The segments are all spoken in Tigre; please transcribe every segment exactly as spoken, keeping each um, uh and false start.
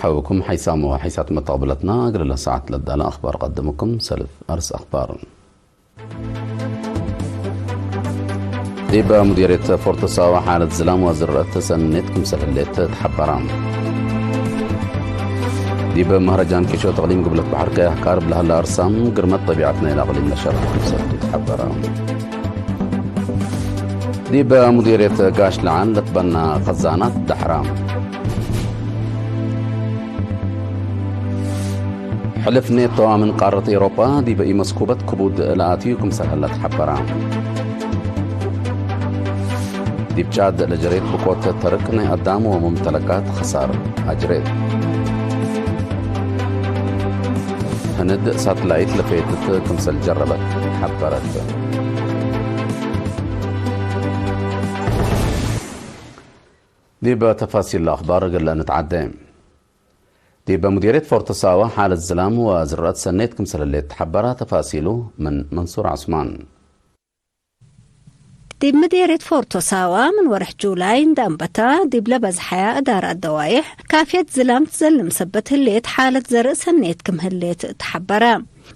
ሐውኩም ሐይሳም ወሐይሳት መተቅብለትና፣ እግል ለሰዓት ለዳለ አኽባር ቀድምኩም። ሰልፍ አርስ አኽባር። ዲብ ሙዲርየት ፎርቶ ሳዋ ሓለት ዝላም ወዝርአት ሰኔት ክምሰል ህሌት ተሐበራ። ዲብ መህረጃን ቂሾት እቅሊም ግብለት በሐር ቀያሕ ቃርብ ለሀለ አርሳም ግርመት ጠቢዐት ናይለ እቅሊም ለሸርሕ ክምሰል ተሐበራ። ዲብ ሙዲርየት ጋሽ ለዓል ለትበና ከዛናት ደሐራ። ሕልፍ ኔቶ ምን ቃረት ኤውሮጳ ዲበ ኢመስኩበት ክቡድ ለአትዩ ክምሰል ሀለ ተሐበራ። ዲብ ጫድ ለጀሬት ብቆት ተርክ ናይ አዳም ወሙምተለካት ክሳር አጅሬት። ህንድ ሳትላይት ለፌትት ክምሰል ጀረበት ሐበረት። ዲብ ተፋሲል ለአኽባር እግል ንትዓዴ። ዲብ ሙዲርየት ፎርቶ ሳዋ ሓለት ዝላም ወዝርአት ሰኔት ክምሰል ህሌት ተሐበራ። ተፋሲሉ ምን መንሱር ዐስማን። ዲብ ምዴርየት ፎርቶ ሳዋ ምን ወርሕ ጁላይ እንደ አንበታ ዲብ ለበዝሐያ እዳራት ደዋይሕ ካፍየት ዝላም ትዘልም ሰበት ህሌት ሓለት ዘርእ ሰኔት ክም ህሌት ተሐበረ።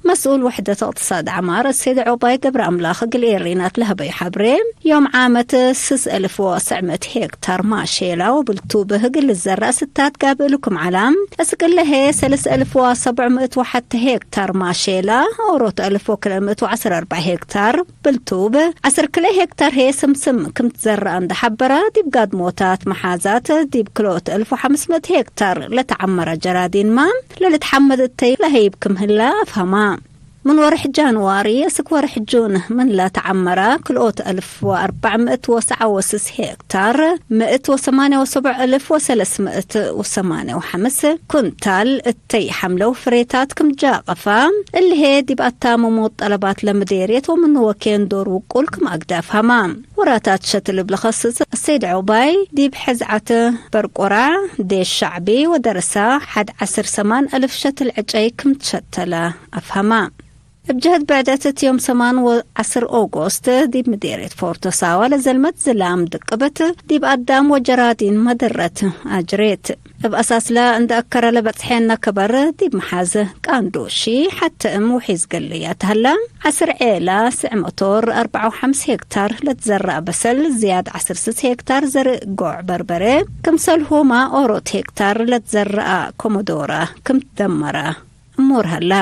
መስኡል ወሕደት እቅትሳድ ዐማር እሴድ ዖባይ ገብረ አምላክ እግል ኤሪናት ለሀበዩ ሐብሬ፣ ዮም ዓመት ስስ እልፍ ወሰዕ ምእት ሄክታር ማሼላ ወብልቱብ እግል ልዘረእ ስታት ጋብእ ልኩም ዐላ። እስክ እለ ህዬ ሰልስ እልፍ ወሰብዕ ምእት ወሐተ ሄክታር ማሼላ፣ ኦሮት እልፍ ወክልኤ ምእት ወዐስር አርበዕ ሄክታር ብልቱብ፣ ዐስር ክልኤ ሄክታር ህዬ ስምስም ክም ትዘረአ እንደ ሐበረ፣ ዲብ ጋድሞታት መሓዛት ዲብ ክልኦት እልፍ ወሐምስ ምእት ሄክታር ለተዐመረ ጀራዲንመ ለልትሐመድ እተይ ለሀይብ ክም ህለ አፍሀማ። ምን ወርሕ ጃንዋሪ እስክ ወርሕ ጁን ምን ለተዐመረ ክልኦት እልፍ ወአርበዕ ምእት ወሰዓ ወስስ ሄክታር፣ ምእት ወሰማንያ ወሰብዕ እልፍ ወሰለስ ምእት ወሰማንያ ወሐምስ ኩንታል እተይ ሐምለው ፍሬታት ክም ጃቀፋ፣ እሊ ህዬ ዲብ አታምሞት ጠለባት ለምዴርየት ወምን ወኬን ዶር ውቁል ክም አግደ አፍሀማ። ወራታት ሸትል እብ ለኸስስ አሰይድ ዖባይ፣ ዲብ ሕዝዓት በርቆራ፣ ዴሽ ሸዕቢ ወደርሳ ሐድ ዐስር ሰማን እልፍ ሸትል ዕጨይ ክም ትሸተለ አፍሀማ። እብ ጀህት ብዕደት፣ እት ዮም ሰማን ወዐስር ኦጎስት፣ ዲብ ምዴርየት ፎርቶ ሳዋ ለዘልመት ዝላም ድቅብት፣ ዲብ አዳም ወጀራዲን መደረት አጅሬት። እብ አሳስለ እንደ አከረ ለበጽሐነ ከበር፣ ዲብ መሓዝ ቃንዶሺ ሐተ እም ውሒዝ ገልያት ሀለ። ዐስር ዔላ፣ ስዕ መቶር፣ አርበዓ ወሐምስ ሄክታር ለትዘረአ በሰል፣ ዝያድ ዐስር ስስ ሄክታር ዘርእ ጎዕ በርበሬ፣ ክምሰልሁመ ኦሮት ሄክታር ለትዘረአ ኮሞዶረ ክም ትደመረ እሙር ሀለ።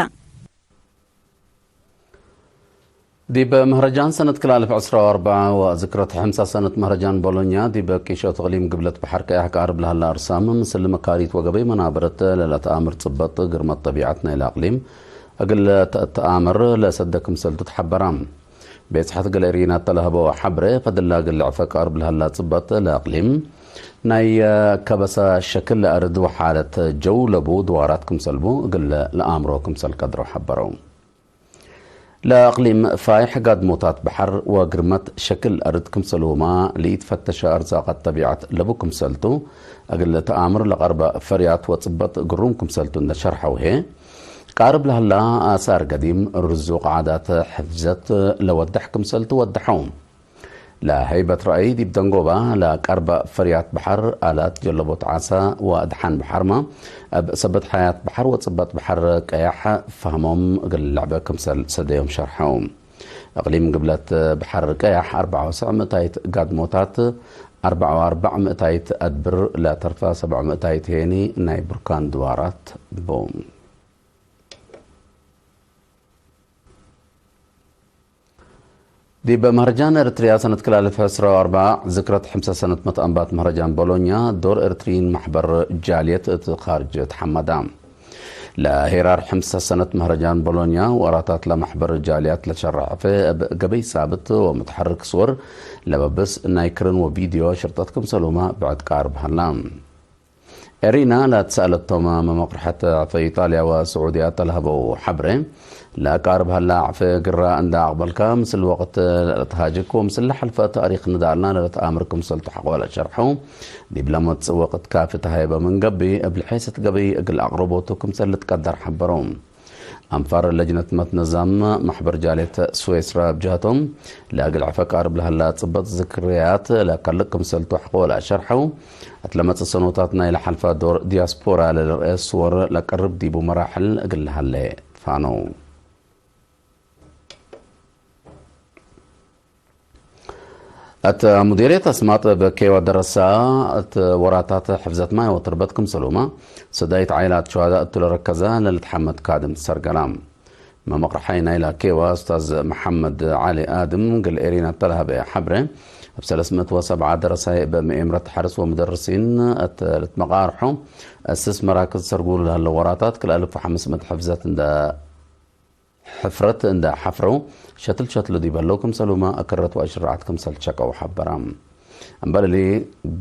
ዲብ መህረጃን ሰነት ክል አልፍ ዕስራ ወአርበዕ ወዝክረት ሕምሳ ሰነት መህረጃን ቦሎኛ፣ ዲብ ቂሾት እቅሊም ግብለት በሐር ቀያሕ ቃርብ ለሀለ አርሳም፣ ምስል መካሪት ወገበይ መናበረት ለለተአምር ጽበጥ ግርመት ጠቢዐት ናይለ አቅሊም እግል ተአተአምር ለሰደ ክምሰልቱ ተሐበራ። ቤጽሐት ገሌሪናት ተለሀበው ሐብሬ፣ ፈድላ እግል ለዕፈ ቃርብ ለሀላ ጽበጥ ለአቅሊም፣ ናይ ከበሰ ሸክል አርድ ወሓለት ጀው ለቡ ድዋራት ክምሰልቡ እግል ለአምሮ ክምሰል ቀድረው ሐበረው። ለአቅሊም ፋይሕ ጋድሞታት በሐር ወግርመት ሸክል አርድ ክምሰልሁመ፣ ለኢትፈተሸ አርዛቀት ጠቢዐት ለቡ ክምሰልቱ፣ እግል ተአምር ለቀርበ ፈርያት ወጽበጥ ግሩም ክምሰልቱ እንደ ሸርሐው ህዬ፣ ቃርብ ለሀላ አሳር ገዲም ርዙቅ ዓዳት ሕፍዘት ለወደሕ ክምሰልቱ ወደሐው። ለሀይበት ረአይ ዲብ ደንጎባ ለቀርበ ፈርያት በሐር፣ አላት ጀለቦት ዓሳ ወአድሓን በሐርመ፣ እብ ሰበት ሐያት በሐር ወጽበጥ በሐር ቀያሕ ፈህሞም እግል ለዐበ ክምሰል ሰደዮም ሸርሐው። እቅሊም ግብለት በሐር ቀያሕ አርበዓ ወሰዕ ምእታይት ጋድሞታት፣ አርበዓ ወአርበዕ ምእታይት አድብር ለተርፈ ሰብዕ ምእታይት ሄኒ ናይ ብርካን ድዋራት ቦም። ዲብ መህረጃን ኤረትርያ ሰነት ክል አልፍ ዕስራ ወአርበዕ ዝክረት ሕምሰ ሰነት መትአንባት መህረጃን ቦሎኛ፣ ዶር ኤረትርይን መሕበር ጃልየት እት ካርጅ ተሐመዳ። ለሄራር ሕምሰ ሰነት መህረጃን ቦሎኛ ወአራታት ለመሕበር ጃልያት ለሸረሐፈ እብ ገበይ ሳብት ወመትሐርክ ስወር ለበብስ ናይ ክርን ወቪድዮ ሽርጠት ክምሰልሁመ ብዕድ ቃርብ ሀላ። ኤሪና ለትሰአለቶም መመቅርሐት ዕፌ ኢጣልያ ወስዑድያ ተለሀበው ሐብሬ፣ ለቃርብ ሀላ ዕፌ ግራ እንደ አቅበልካ፣ ምስል ወቅት ለልትሃጅክ ወምስል ለሐልፈ ታሪክ ንዳልና ለልትአምር ክምሰልቱ ሐቆ ለሸርሐው፣ ዲብ ለመጽእ ወቅት ካፊ ተሀይበ ምን ገብእ፣ እብ ልሔሰት ገበይ እግል አቅርቦቱ ክምሰል ልትቀደር ሐበረው። አንፋር ለጅነት መትነዛም ማሕበር ጃልየት ስዌስራ ብጅሀቶም፣ ለእግል ዕፈ ቃርብ ለሀላ ጽበጥ ዝክርያት ለከልቅ ክምሰልቱ ሐቆ ለአሸርሐው፣ እት ለመጽእ ሰኖታት ናይ ለሐልፈ ዶር ዲያስፖራ ለልርኤ ስወር ለቀርብ ዲቡ መራሕል እግል ለሀለ ፋነው። እት ሙዲርየት አስማጥ እብ ኬወ ደረሳ እት ወራታት ሕፍዘት ማይ ወትርበት ክምሰሉመ፣ ሰዳይት ዓይላት ሸዋዳ እቱ ለረከዘ ለልትሐመድ ካድም ትሰርገላ። መመቅርሓይ ናይላ ኬወ ኡስታዝ መሐመድ ዓሊ አድም እግል ኤሪና እተ ለሀበ ሐብሬ፣ እብ ሰለስ ምእት ወሰብዓ ደረሳይ እብ ምኤምረት ሐርስ ወሙደርሲን እት ልትመቃርሖ፣ እስስ መራክዝ ሰርጉሉ ለሀለው ወራታት ክልአልፍ ወሐምስ ምእት ሕፍዘት እንደ ሕፍረት እንደ ሐፍረው፣ ሸትል ሸትሉ ዲብ ህለው ክምሰሉመ፣ አከረት ወአሽራዓት ክምሰል ሸቀው ሐበረ። እምበል እሊ፣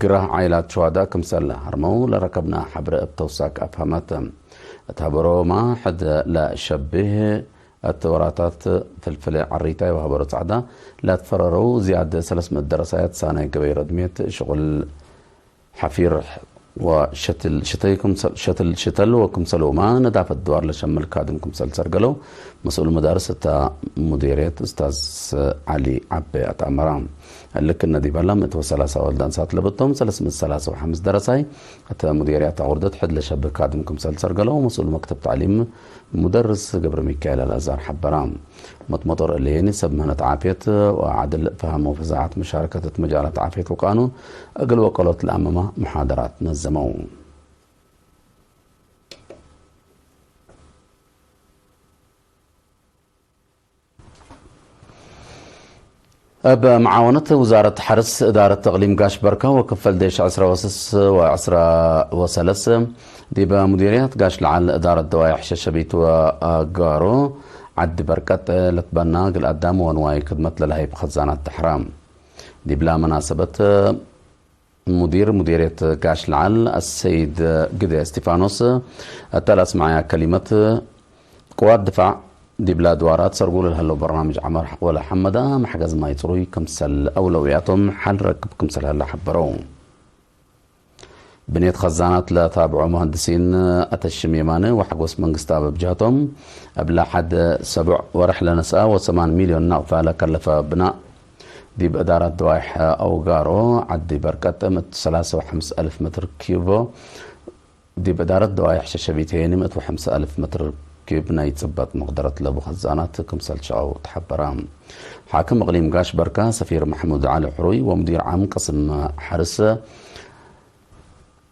ግራህ ዓይላት ሸዋዳ ክምሰል ሀርመው ለረከብነ ሐብረ እብ ተውሳክ አፍሀመት። እት ሀበሮመ፣ ሕድ ለሸብህ እት ወራታት ፍልፍለ ዐሪታይ ወሀበሮ ጸዕዳ ለትፈረረው ዝያድ ሰለስ ምእት ደረሳያት ሳናይ ገበይ ረድሜት ሽቁል ሐፊር ወሸትል ሽተይ ክምሰል፣ ሸትል ሽተል ወክምሰሎማ ነዳፈት ድዋር ለሸምል ካድም ክምሰል ሰርገለው መስኡል መዳርስ እታ ሙዲርየት ኡስታዝ ዐሊ ዐቤ አትአመራ። እልክነ ዲብ ሀላ ምእት ወሰላሳ ወልድ አንሳት ለብቶም ሰለስ ምእት ሰላሳ ወሐምስ ደረሳይ እተ ሙዲርየት አቁርደት ሕድ ለሸብህ ካድም ክምሰል ሰርገለው መስኡል መክተብ ተዕሊም ሙደርስ ገብረሚካኤል አልአዛር ሐበራ። መጥመጦር እሊኒ ሰብ ምህነት ዓፍየት ወዓድል ፈሀም ወፈዛዐት መሻረከት እት መጃላት ዓፍየት ወቃኑን እግል ወቀሎት ለአመመ መሓደራት ነዘመው። እብ መዓወነት ውዛረት ሐርስ፣ እዳረት እቅሊም ጋሽ በርከ ወክፈል ዴሽ ዕስራ ወስስ ወዕስራ ወሰለስ፣ ዲበ ሙዲርያት ጋሽ ለዓል እዳረት ደዋይሕ ሸሸቢት ወአጋሮ ዐዲ በርቀጥ ለትበና እግል አዳም ወንዋይ ክድመት ለለሀይብ ኸዛናት ተሐራ። ዲብላ መናሰበት፣ ሙዲር ሙዲርየት ጋሽ ለዓል አሰይድ ግደ እስቲፋኖስ እተ ለአስመዐያ ከሊመት፣ ቅዋት ድፋዕ ዲብለ አድዋራት ሰርጉ ለልሀለው በርናምጅ ዐመር ወለሐመዳ መሕገዝ ማይ ጽሩይ ክምሰል አውለውያቶም ሐል ረክብ ክምሰል ሀለ ሐበረው። ብንየት ኸዛናት ለታብዖ መሀንድሲን አተሽም የማነ ወሐጎስ መንግስታብ እብ ጀህቶም፣ እብለ ሐድ ሰቡዕ ወርሕ ለነስአ ወሰማን ሚልዮን ናቅፋ ለከለፈ ብናእ፣ ዲብ እዳራት ደዋይሕ አውጋሮ ዐዲ በርቀጥ ምእት ሰላሳ ወሐምስ አልፍ ሜትር ኪዩቦ፣ ዲብ እዳረት ደዋይሕ ሸሸቢት ሄኒ ምእት ወሐምስ አልፍ ሜትር ኪዩብ ናይ ጽበጥ መቅደረት ለቡ ኸዛናት ክምሰል ሸቀው ተሐበረ። ሓክም እቅሊም ጋሽ በርካ፣ ሰፊር መሕሙድ ዐሊ ሕሩይ ወሙዲር ዓም ቅስም ሐርስ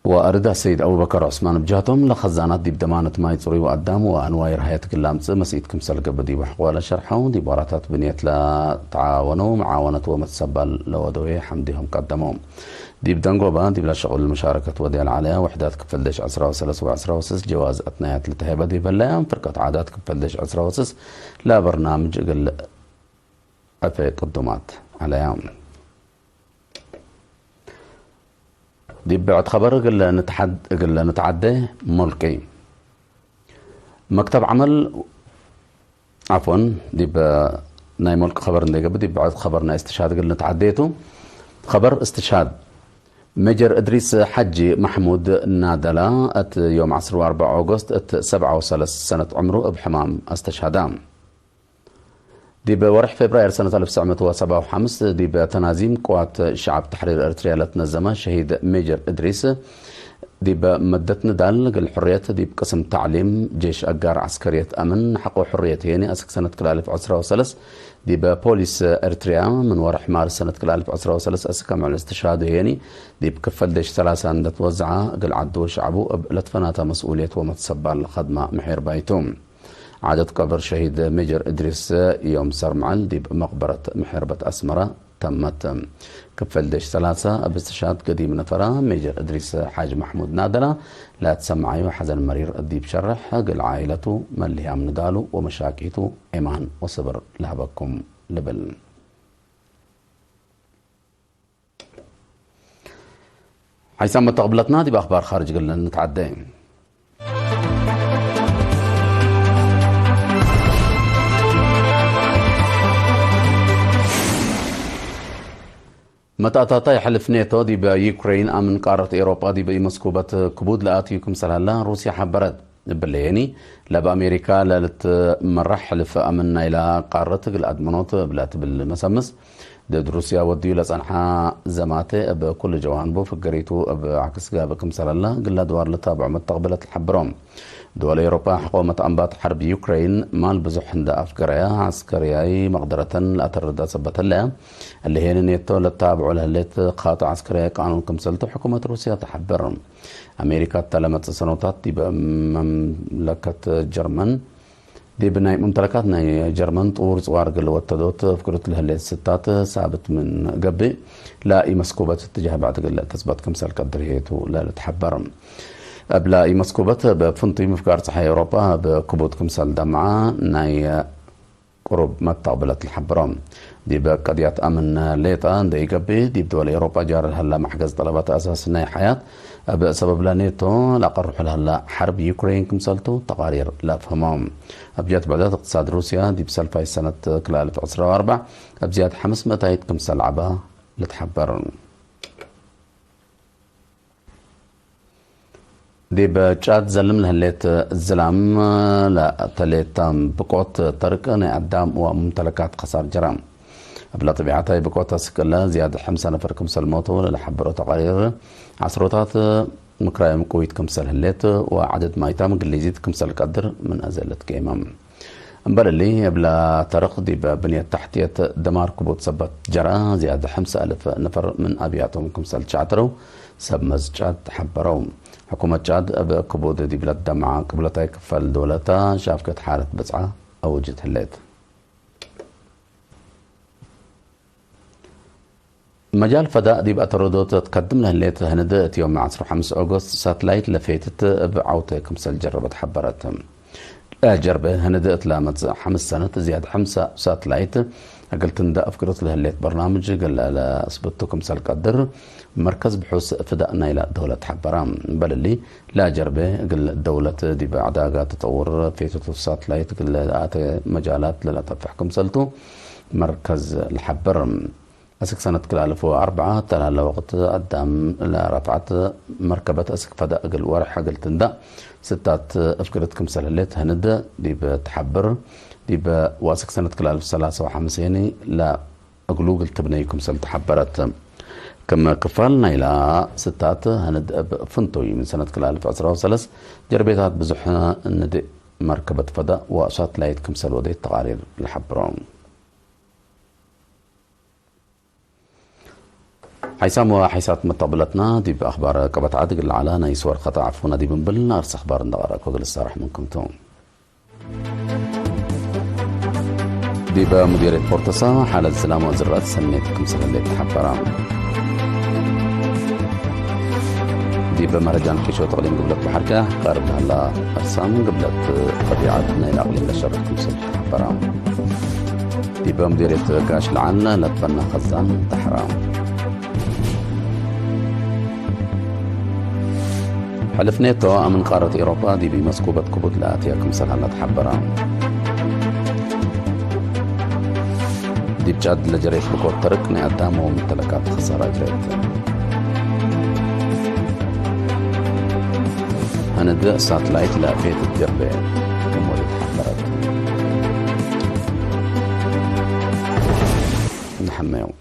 ወአርድ አሰይድ አቡበከር ዑስማን እብ ጀህቶም፣ ለኸዛናት ዲብ ደማነት ማይ ጽሩይ ወአዳም ወአንዋይ ረሀየት እግል ለአምጽእ መስኢት ክምሰል ገብእ ዲቡ ሐቆለ ሸርሐው። ዲብ ወራታት ብንየት ለተዓወነው መዓወነት ወመትሰባል ለወደዌ ሐምዴሆም ቀደመው። ዲብ ደንጎበ ዲብለ ሸቁል መሻረከት ወዴ ለዐለያ ውሕዳት ክፈል ዴሽ ዕስራ ወሰለስ ወዕስራ ወስስ ጀዋዝ አትናያት ልትሀይበ ዲብ ህለያ፣ ፍርቀት ዓዳት ክፈል ዴሽ ዕስራ ወስስ ለበርናምጅ እግል ዕፌ ቅዱማት ዐለያ። ዲብ ብዕድ ኸበር እግል ንትሐድ-፣ እግል ንትዓዴ ሞልቂ። መክተብ ዐመል፣ ዐፍወን፣ ዲብ ናይ ሞልቂ ኸበር እንዴ ገብእ፣ ዲብ ብዕድ ኸበር ናይ እስትሽሃድ እግል ንትዓዴ ቱ። ኸበር እስትሽሃድ ሜጀር እድሪስ ሐጂ መሕሙድ ናደላ፣ እት ዮም ዐስር ወአርበዕ ኦጎስት እት ሰብዓ ወሰለስ ሰነት ዕምሩ እብ ሕማም አስተሽሃዳ። ዲብ ወርሕ ፌብራየር ሰነት አልፍ ትስዕ ምእት ወሰብዓ ወሐምስ፣ ዲብ ተናዚም ቅዋት ሸዐብ ተሕሪር ኤርትርያ ለትነዘመ ሸሂድ ሜጀር እድሪስ፣ ዲብ መደት ንዳል እግል ሕርየት ዲብ ቅስም ተዕሊም ጄሽ አጋር ዐስከርየት አምን ሐቆ ሕርየት ሄኒ አስክ ሰነት ክልአልፍ ዕስራ ወሰለስ፣ ዲብ ፖሊስ ኤርትርያ ምን ወርሕ ማርስ ሰነት ክልአልፍ ዕስራ ወሰለስ አስክ አምዕል እስትሽሃዱ ሄኒ፣ ዲብ ክፈል ዴሽ ሰላሳ እንደ ትወዝዐ እግል ዐዱ ወሸዐቡ እብ ለትፈናተ መስኡልየት ወመትሰባል ለከድመ ምሒር ባይቱ። ዓደት ቀብር ሸሂድ ሜጀር እድሪስ ዮም ሰርምዐል ዲብ መቅበረት ምሕርበት አስመረ ተመት። ክፈል ዴሽ ሰላሳ እብ እስትሽሃድ ገዲም ነፈራ ሜጀር እድሪስ ሓጅ መሕሙድ ናደላ ለአትሰመዐዩ ሐዘን መሪር ዲብ ሸርሕ፣ እግል ዓኢለቱ መልህያም ንዳሉ ወመሻቂቱ ኤማን ወስብር ለሀበኩም ልብል። ሓይሳም መተቅብለትና ዲብ አኽባር ኻርጅ እግል ንትዓደ። መትአታታይ ሕልፍ ኔቶ ዲብ ዩክሬን አምን ቃረት ኤውሮጳ ዲብ ኢመስኩበት ክቡድ ለአትዩ ክምሰል ሀለ ሩስያ ሐበረት። እብለየኒ፣ ለእብ አሜሪካ ለልትመራሕ ሕልፍ አምን ናይላ ቃረት እግል አድምኖት እብለ ትብል መሰምስ፣ ድድ ሩስያ ወድዩ ለጸንሐ ዘማተ እብ ኩሉ ጀዋንቡ ፍገሪቱ እብ ዐክስ ጋብእ ክምሰል ሀላ፣ እግል አድዋር ልታብዖ መተቅብለት ለሐብሮ። ድወል ኤውሮጳ፣ ሕቆመት አምባት ሐርብ ዩክሬን ማል ብዙሕ እንደ አፍገረያ፣ ዐስከርያይ መቅደረተን ለአተርደ ሰበት ህለ፣ እሊ ሄኒ ኔቶ ለታብዖ ለህሌት ካቱ ዐስከርያይ ቃኑን ክምሰልቱ ሕኩመት ሩስያ ተሐብር። አሜሪካ እተ ለመጽእ ሰኖታት ዲብ መምለከት ጀርመን፣ ዲብ ናይ ሙምተለካት ናይ ጀርመን ጥዉር ጽዋር እግል ወተዶት ፍክርት ለህሌት ስታት ሳብት ምን ገብእ፣ ለኢመስኩበት እትጃህ ብዕድ እግል ተጽበት ክምሰል ቀድር ህዬቱ ለልትሐበር። እብ ለኢመስኩበት እብ ፍንቱይ ምፍጋር ጸሓይ ኤውሮጳ እብ ክቡድ ክምሰል ደምዐ ናይ ቅሩብ መተቅብለት ለሐብሮ። ዲብ ቀድያት አምን ሌጠ እንዴ ኢገብእ፣ ዲብ ድወል ኤውሮጳ ጃር ለሀላ መሕገዝ ጠለባት አሳሲ ናይ ሐያት፣ እብ ሰበብ ለኔቶ ለአቀርሑ ለሀላ ሐርብ ዩክሬን ክምሰልቱ ተቃሪር ለአፍህሞ። እብ ጀት ብዕደት እቅትሳድ ሩስያ፣ ዲብ ሰልፋይ ሰነት ክልኤ አልፍ ዕስራ ወአርበዕ፣ እብ ዝያድ ሐምስ ምእታይት ክምሰል ዐበ ልትሐበር። ዲብ ጫድ ዘልም ለህሌት ዝላም ለተሌታም ብቆት ተርቅ ናይ አዳም ወሙምተለካት ከሳር ጀራ። እብለ ጠቢዐታይ ብቆት አስክ እለ ዝያድ ሐምሳ ነፈር ክምሰል ሞተው ለለሐበሮ ተቃሪር፣ ዐስሮታት ምክራዮም ቅዊት ክምሰል ህሌት ወዐደድ ማይታም ግሌዚት ክምሰል ቀድር ምን አዜ ለትጌመ። እምበል እሊ፣ እብለ ተርቅ ዲብ ብንየት ተሕትየት ደማር ክቡድ ሰበት ጀራ፣ ዝያድ ሐምሳ አልፍ ነፈር ምን አብያቶም ክምሰል ሸዕትረው ሰብ መዝ ጫድ ሐበረው። ሕኩመት ጫድ እብ ክቡድ ዲብ ለትደምዐ ቅብለታይ ክፈል ዶለታ ሻፍከት ሓለት ብጽዓ አውጅት ህሌት። መጃል ፈዳእ ዲብ አተረዶት ትከድም ለህሌት ህንድ እት ዮም ዐስር ወሐምስ ኦገስት ሳትላይት ለፌትት እብ ዐውተ ክምሰል ጀረበት ሐበረት። ለጀርበ ህንድ እት ለመጽእ ሐምስ ሰነት ዝያድ ሐምሳ ሳትላይት እግል ትንደእ አፍግሮት ለህሌት በርናምጅ እግል ለአስብቱ ክምሰል ቀድር መርከዝ ብሑስ ፍዳእ ናይላ ደውለት ሐበረ። እምበል እሊ፣ ለጀርበ እግል ደውለት ዲብ ዐዳጋ ተጠውር ፌትቱ ሳትላይት እግል ለአተ መጃላት ለለአተፍሕ ክምሰልቱ መርከዝ ለሐብር። አስክ ሰነት ክልኤ አልፍ ወአርበዕ ተላለ ወቅት አዳም ለረፍዐት መርከበት አስክ ፈዳእ እግል ወርሕ እግል ትንዳእ ስታት አፍግርት ክምሰል ህሌት ህንድ ዲብ ተሐብር። ዲብ ወአስክ ሰነት ክልኤ አልፍ ሰላሳ ወሐምስ ሄኒ ለእግሉ እግል ትብነዩ ክምሰል ተሐበረት። ክም ክፋል ናይላ ስታት ህንድ እብ ፍንቱይ ምን ሰነት ክልኤ አልፍ ዕስራ ወሰለስ ጀርቤታት ብዙሕ ንድእ መርከበት ፈዳእ ወሳትላይት ክምሰል ወዴት ተቃሪር ለሐብሮ። ሓይሳም ወሓይሳት መተቅብለትና፣ ዲብ አኽባር ቀበት ዐድ እግል ለዐለ ናይ ስወር ከተ ዐፉነ ዲብ እምብል፣ አርስ አኽባር እንዴ ቀረእኮ እግል እሰረሕ ምንኩም ቱ። ዲብ ሙዲርየት ፖርተሳ፣ ሓለት ዝላም ወዝረአት ሰኔት ክምሰል ህሌት ተሐበረ። ዲብ መህረጃን ቂሾት እቅሊም ግብለት በሐር ቀያሕ ቀርብ ለሀላ አርሳም ግብለት ጠቢዐት ናይለ አቅሊም ለሸርሕ ክምሰል ተሐበረ። ዲብ ሙዲርየት ጋሽ ለዐል ለትበነ ከዛን ተሐረ። ሕልፍ ኔቶ አምን ቃረት ኤውሮፓ ዲብ መስኩበት ክቡድ ለአትየ ክምሰል ሀላ ተሐበረ። ዲብ ጫድ ለጀሬት ብቆት ተርቅ ናይ አዳም ወሙምተለካት ክሳር አጅሬት። ህንድ ሳትላይት ለአፌት ጀርቤ ክም ወዴት ሐበረት። ነሐመየው።